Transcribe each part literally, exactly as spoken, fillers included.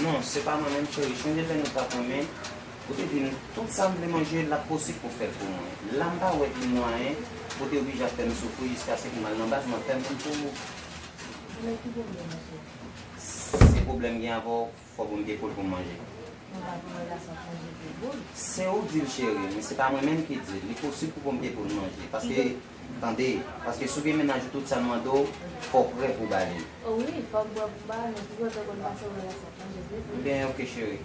Non, se pa mwen menm, cheri. Chonje lè nou t ap renmen, ou te di m tout sa m vle manje, l ap posib pou w fè l pou mwen. La, m pa wè ki mwayen pou w te oblije ap fè m soufri jiskaske m al nan baz, m ap fè m pou ou. Men ki pwoblèm, cheri? Se pwoblèm gen avè w, fò w ban m pye poul pou m manje. Mwen pa gen relasyon pou manje pye poul. Se ou k di l, cheri, men se pa mwen menm ki di l. Li posib pou w ban m pye poul m manje. Paske, tande, paske si w gen mennaj ou, tout sa l mande w, fò w prè pou w ba li l. O wi, fò m prè pou m ba l, men poukisa w te konn pase w relasyon pou manje pye poul? Ebyen, oke, cheri.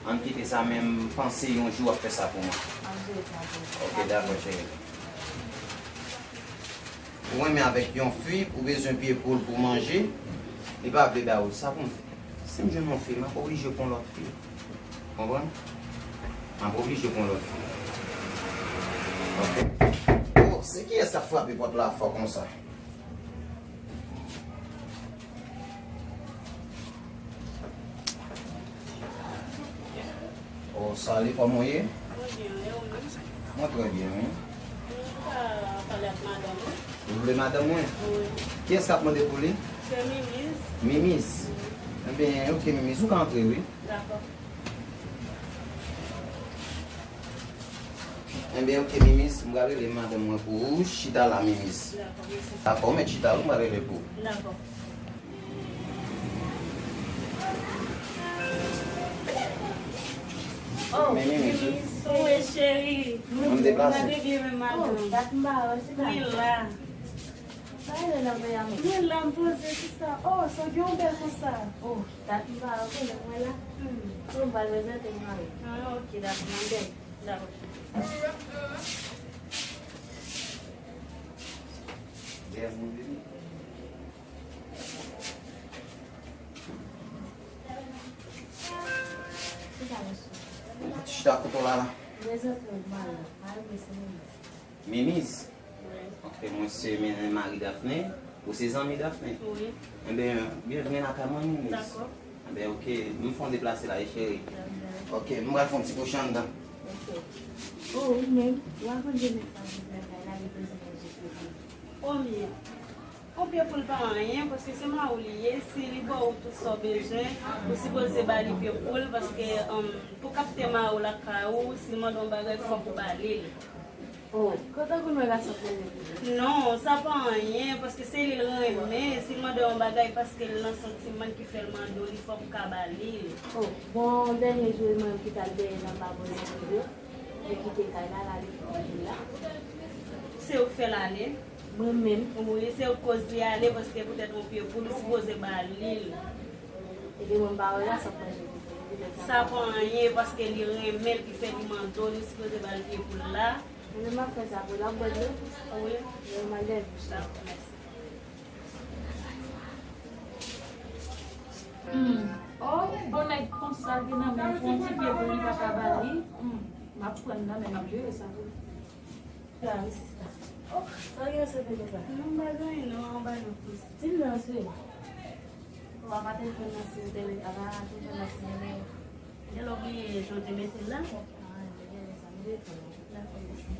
Ann kite sa, men m panse yon jou w ap fè sa pou mwen. M ap jere sa pou ou. Oke, dakò, cheri. Ou renmen avèk yon fi, ou bezwen pye poul pou manje, li pa vle ba ou l. Sa pou m fè? Si m jwenn yon fi, m ap oblije pran lòt fi. Konprann? M ap oblije pran lòt fi. Oke. Oh, se kiyès k ap frape pòt la fò konsa? Oh, salut, kòman w ye? Mwen byen, e ou menm? Mwen trè byen, wi. Mwen ka pale ak madanm ou? Ou vle madanm mwen? Wi. Kiyès k ap mande pou li? Se Mimiz. Mimiz? Wi. Ebyen, oke, Mimiz, ou ka antre, wi. Dakò. Ebyen, oke, Mimiz, m pral rele madanm mwen pou ou. Chita la, Mimiz. Dakò, mèsi. Dakò, ou mèt chita, wi, m pral rele l pou ou. Dakò. Oh, men Mimiz, wi. Mimiz, wi, cheri. Mwen deplase. Mwen te byen, men madanm. Oh, dat m pa wè w, chita. Wi, la. Sa e lè nan peyi a menm? Mwen la, m poze, sista. Oh, so gen yon bèl konsa. Oh, dat m pa wè w, konnen mwen la. Hmm. Bon, m pral prezante m mari. Ah, oke, dakò, m bèl. Dakò. Bèl moun vini. Chita kote w la la. Prezante w mari w. Mari mwen se Mimiz. Mimiz? Wi. Ok, mwen se men mari Dafne. Ou se zanmi Dafne? Wi. Enben, byenveni lakay mwen, Mimiz. Dakò. Enben, ok, m fè yon deplase la, wi, cheri. Dakò. Ok, m pral fè yon ti kouche anndan. Ok. Oh, ou menm, ou pa konn gen nèg sa vin nan kay la, li bezwen manje pou li. Konbyen? Yon pye poul pa anyen, paske se mari w li ye, si li ba w tout sa w bezwen, ou sipoze ba li pye poul, paske, um, pou kapte mari w lakay ou, si l mande yon bagay, fòk ou ba li l. Oh, kontan pou nou la sa pou li. Non, sa pa anyen, paske se li l renmen, si l mande yon bagay, paske l nan santiman ki fè l mande w li, fòk ou ka ba li l. Oh, bon, dènye jou, mwen ki t al dèyè nan pa poze pou yo, li kite kay la, l ale pou li la. Se ou k fè l ale? Mwen menm. Wi, se ou k koz li ale, paske poutèt yon pye poul, ou sipoze ba li l. Epi mwen pa wè la sa k manje pou li. Sa pa anyen, paske li renmen l ki fè li mande w, li sipoze ba l pye poul la. Mwen menm m ap fè sa pou l ap bwè dlo. Wi. Mwen m al dèyè bouch li. Dakò, mèsi. Hmm. Oh, bon nèg konsa gen nan men pou yon ti pye pou li pa ka ba li. Hmm. M ap pran nan men m ap jere sa pou li. La wi sista. Oh, sa gen se te konsa. Non, m pa gen anyen non, anba nan plis. Di m nan sou. Ou pa telefòn nan si w te apa telefòn nan si w gen lè w bliye jan w te mete l la. Ah, gen lè sa m te fè. Dakò, mèsi.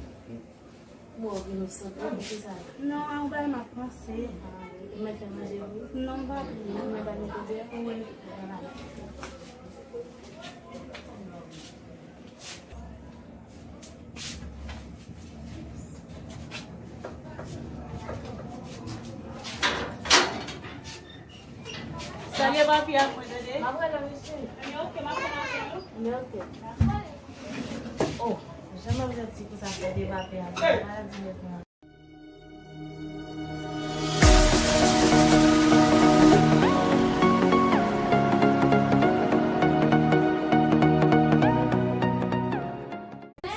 Mwen ou vin ou sante, poukisa? Non, an bagay m ap panse. Ou mèt fè manje pou ou? Non, m pa pou. Ou mèt ba nou kote a? Wi. Salye papi ak mwen, tande? M ap rele w, mesye. Ebyen, oke, m ap fè n apèl, wi. Ebyen, oke. Oh, jan m ap janti pou sa fè de papi ak mwen. Maladi nèt mwen.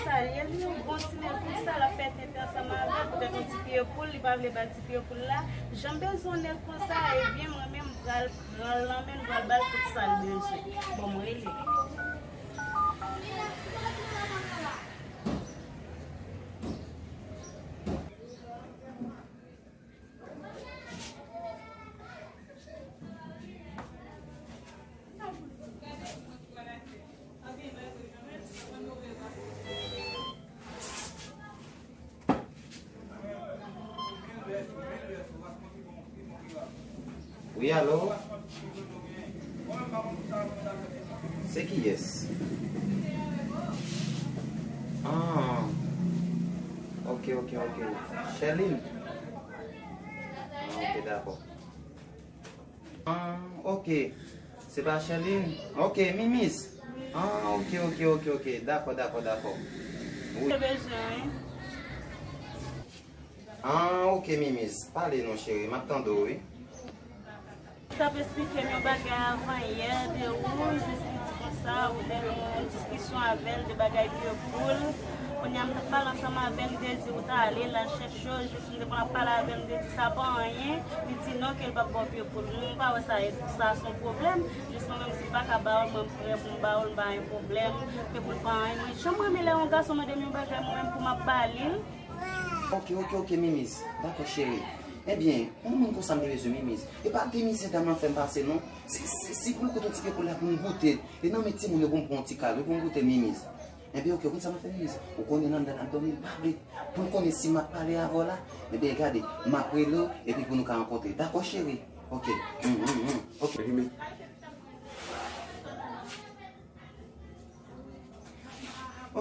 Salye l, yon bon ti nèg konsa, l ap fè tenten ansanm avè l, poutèt yon ti pye poul, li pa vle ba l ti pye poul la. Jan m bezwen yon nèg konsa, ebyen, mwen menm, m pral pran l nan men l, m pral ba l tout sa l bezwen. Bon, m rele l. Wi, alo? Se kiyès? Ah. Ok, ok, ok. Sherline? Ah, ok, dakò. Ah, ok. Se pa Sherline? Ok, Mimis. Ah, ok, ok, ok, ok. Dakò, dakò, dakò. Wi. Te bezwen, wi. Ah, ok, Mimis. Pale non, cheri. M ap tande w, wi. Li t ap esplike m yon bagay avan yè de ou, jis li di konsa, ou te gen yon diskisyon avè l de bagay pye poul. Kounye a, m t ap pale ansanm avè l, li te di ou t ale, l al chèche yo, jis m te konn ap pale avè l, m te di sa pa anyen. Li di non, ke l p ap ba w pye poul. Mwen pa wè sa, sa se yon pwoblèm. Jis mwen menm, si m pa ka ba w l, mwen m prè pou m ba w l, m pa gen pwoblèm. Pye poul pa anyen. Mwen, jan m renmen lè yon gason mande m yon bagay, mwen menm pou m ap ba li l. Ok, ok, ok, Mimis. Dakò, cheri. Ebyen, yon moun konsa m te bezwen, Mimis. E pa de mizè dam lan fè m pase, non. Si, si, si pou l kote yon ti pye poul la pou m goute l. E nan men timoun yo pou m pran yon ti kal, wi, pou m goute l, Mimis. Ebyen, ok, ou konn sa m ap fè, Mimis? Ou konnen nan anndan n ap dòmi, m pa vle pou l konnen si m ap pale avè w la. Ebyen, gade, m ap rele w, epi pou nou ka rankontre. Dakò, cheri? Ok. Mm, mm, mm. Ok.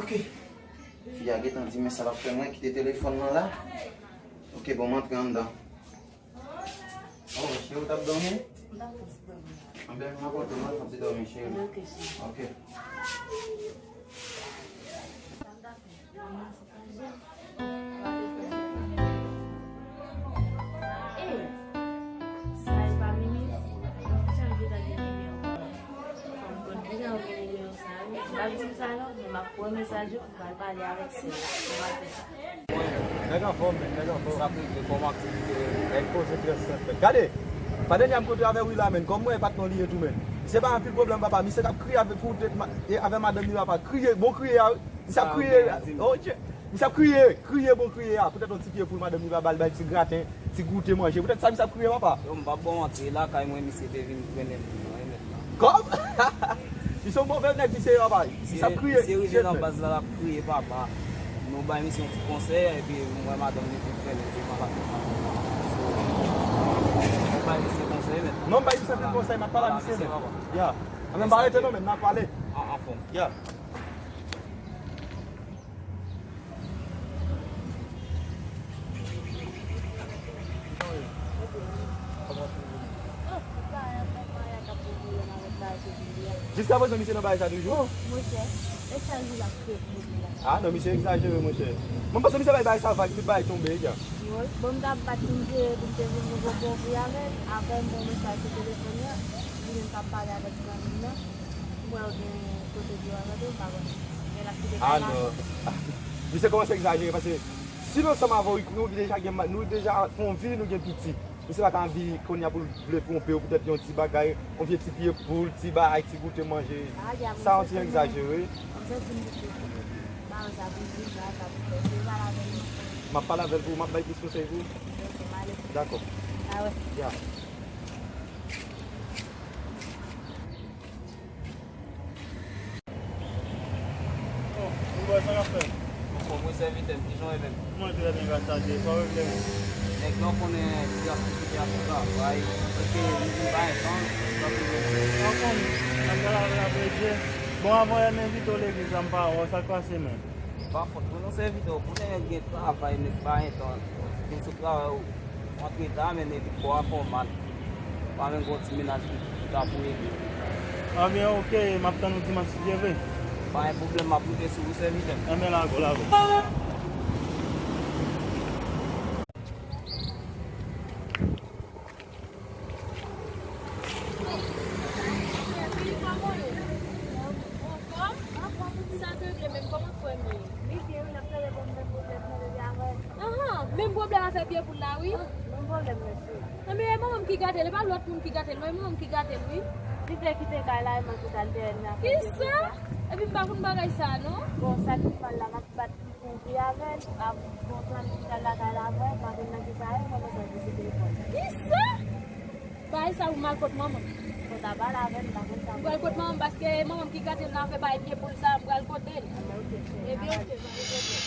Ok. Fi a gentan di men sa l ap fè mwen kite telefòn nan la. Ok, bon, m antre anndan. Oh, cheri, ou t ap dòmi? M t ap fè ti dòmi la. Anben, m ap antre, m ap fè ti dòmi, cheri. Ok, cheri. Ok. Sa m t ap fè? Sa m t ap fè? Mwen se pa jan. Ey! Sa e pa Mimis? Jan m gentan gen nimewo. Fò m konn kijan ou gen nimewo sa, wi. M p ap di w sa non, men m ap pran mesaj ou, m pral pale avèk sè l. Mwen pral fè sa. Nèg anfòm, men, nèg anfòm. Sa k rive, kòman aktivite yo ye? Nèg poze trè senp, men. Gade! Pa dènyè a m kontre avè Wila, men. Kòm mwen, e patnè w li ye tou, men. Se pa anpil pwoblèm, papa. Misye k ap kriye avèk ou, e avè madanm li, papa. Kriye, bon kriye a, wi. Misye ap kriye. Oh, Dye. Misye ap kriye, kriye bon kriye a. Poutèt yon ti pye poul madanm li pa ba l, bay ti graten, ti goute manje. Poutèt sa misye ap kriye, papa. Yo, m p ap ba w manti, e lakay mwen misye te vin trennen m nan, e mèt la. Kòm? Misye yon move nèg, misye, papa. Misye ap kriye. Misye rive nan baz la, l ap kriye, papa. Nou bay misye yon ti konsèy, epi m wè madanm li vin trennen m devan lakay la. So, nou bay misye konsèy, mèt la. Non, m bay misye anpil konsèy, m ap pale a misye, men. Ya. Anben, m pa rete non, men, n a pale. An, anfòm. Ya. Jiskaprezan, misye nan bagay sa toujou? Oh, monchè, e chak jou l ap fè pwoblèm la. Ah, non, misye egzajere, monchè. Mwen panse misye bay bagay sa vag, tout bagay tonbe, ya. Wi, bon, m t ap bat pou m jere, pou m te vin nou bon bon vi avè l. Apre, m voye mesaj sou telefòn nan, li menm k ap pale avèk zanmi m nan. M wè w gen kote di w avè l, m pa konnen. Men l ap kite kay la. Ah, non. Misye kòmanse egzajere, paske si l ansanm avè w, nou deja gen, nou deja fè yon vi, nou gen pitit. Misye pa ka anvi kounye a pou l vle twonpe w poutèt yon ti bagay, yon vye ti pye poul, ti bagay, ti goute manje. Sa yon ti egzajere. M ap pale avè l pou ou, m ap bay plis konsèy pou ou. Dakò. Ya. Oh, Wilbert, sa k ap fèt? Bon, mwen sèvitè m, kijan w ye menm? Mwen trè byen, gras a Dye. Sa w regle menm? Nèg lan konnen ti aktivite ap travay, prèske li vin pa entan. Anfòm, n ap travay avèk Dye. Bon, avan yè m envite w legliz la, m pa wè w, sa k pase menm? Pa fòt mwen non, sèvitè, w konnen gen travay, nèg pa entan. Vin sou travay, w antre ta, men epi kò a fè w mal. Pa menm gon ti mennaj ki ta pou ede w. Anben, ok, m ap tann ou dimanch si Dye vle. Pa gen pwoblèm, m ap moute sou ou, sèvitè. Anben, lagò, lagò. Sa te vle menm, kòman frè m ye? Li byen wi, l ap tande bon menm pwoblèm nan depi avan. Ahan, menm pwoblèm afè pye poul la wi. Ah, menm pwoblèm mesye. Anben e manman m ki gate l, e pa lòt moun ki gate l non, e manman m ki gate l wi. Li vle kite kay la, e manke kal dèyè n afè pye poul sa. Kisa? Epi m pa konn bagay sa non. Bon, sa ki mal la, m ap bat pou m viv avè l, m ap bon tan li kite al lakay la avè m, m pa konn nan kisa ye, mwen bezwen di sou telefòn. Kisa? Bagay sa ou mal kot manman m. Fò ta pale avè l, m pa konn sa. M pral kot manman m paske manman m ki gate l nan afè bagay pye poul sa, m pral kote l. Anben, ok, cheri. Ebyen, ok, pa gen pwoblèm.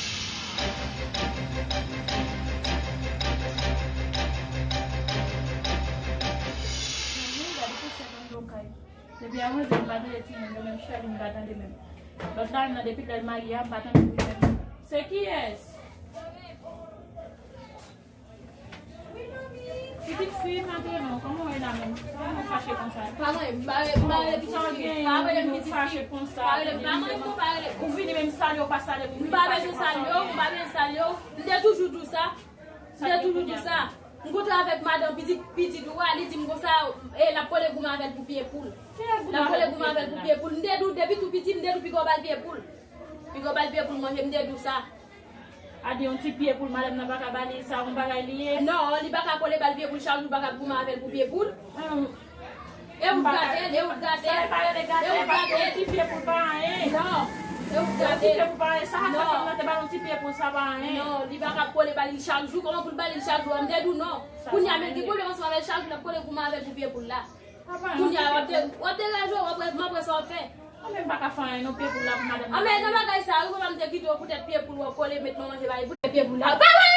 Manmi, gade pou sèt an do kay. Yè mwen di m pa tande timoun yo, menm Shirley m pa tande menm. Lòt la menm nan depi lè l marye a, m pa tande pou li menm. Se kiyès? Pitit fi m ap rele w, kòman w ye la menm? Kòman w fache konsa? Pa mwen, m pa rele, m pa rele pitit fi. Pa rele m pitit fi. Pa rele m, pa mwen, m pa rele. Ou vini menm salye w pa salye m. M pa bezwen salye w, m pa bezwen salye w. M te toujou di w sa. M te toujou di w sa. M kontre avèk madanm pitit, pitit ou a, li di m konsa, e, l ap kole goumen avè l pou pye poul. L ap kole goumen avè l pou pye poul. M te di w depi tou piti, m te di w piga w ba l pye poul. Piga w ba l pye poul manje, m te di w sa. A di yon ti pye poul madanm nan pa ka ba li sa, yon bagay li ye. Non, li pa ka kole ba l pye poul chak jou, li pa ka goumen avè l pou pye poul. E ou t gade l, e ou t gade l. Sa e pa rele gade, paske yon ti pye poul pa anyen. Non, e ou t gade l. Yon ti pye poul pa anyen. Sa a fè fanm nan te ba l yon ti pye poul, sa pa anyen. Non, li pa ka kole ba li chak jou, kòman pou l ba li l chak jou? M te di w non. Kounye a, men gen pwoblèm ansanm avè l chak jou, l ap kole goumen avè l pou pye poul la. Kounye a, w ap de-, w ap degaje w, w ap wè, m ap wè sa w ap fè. Mwen menm pa ka fè anyen non, pye poul la pou madanm nan. Anmè, nan bagay sa, wi, papa m te kite w poutèt pye poul w ap kole, met nan manje ba li poutèt pye poul la. Pa wè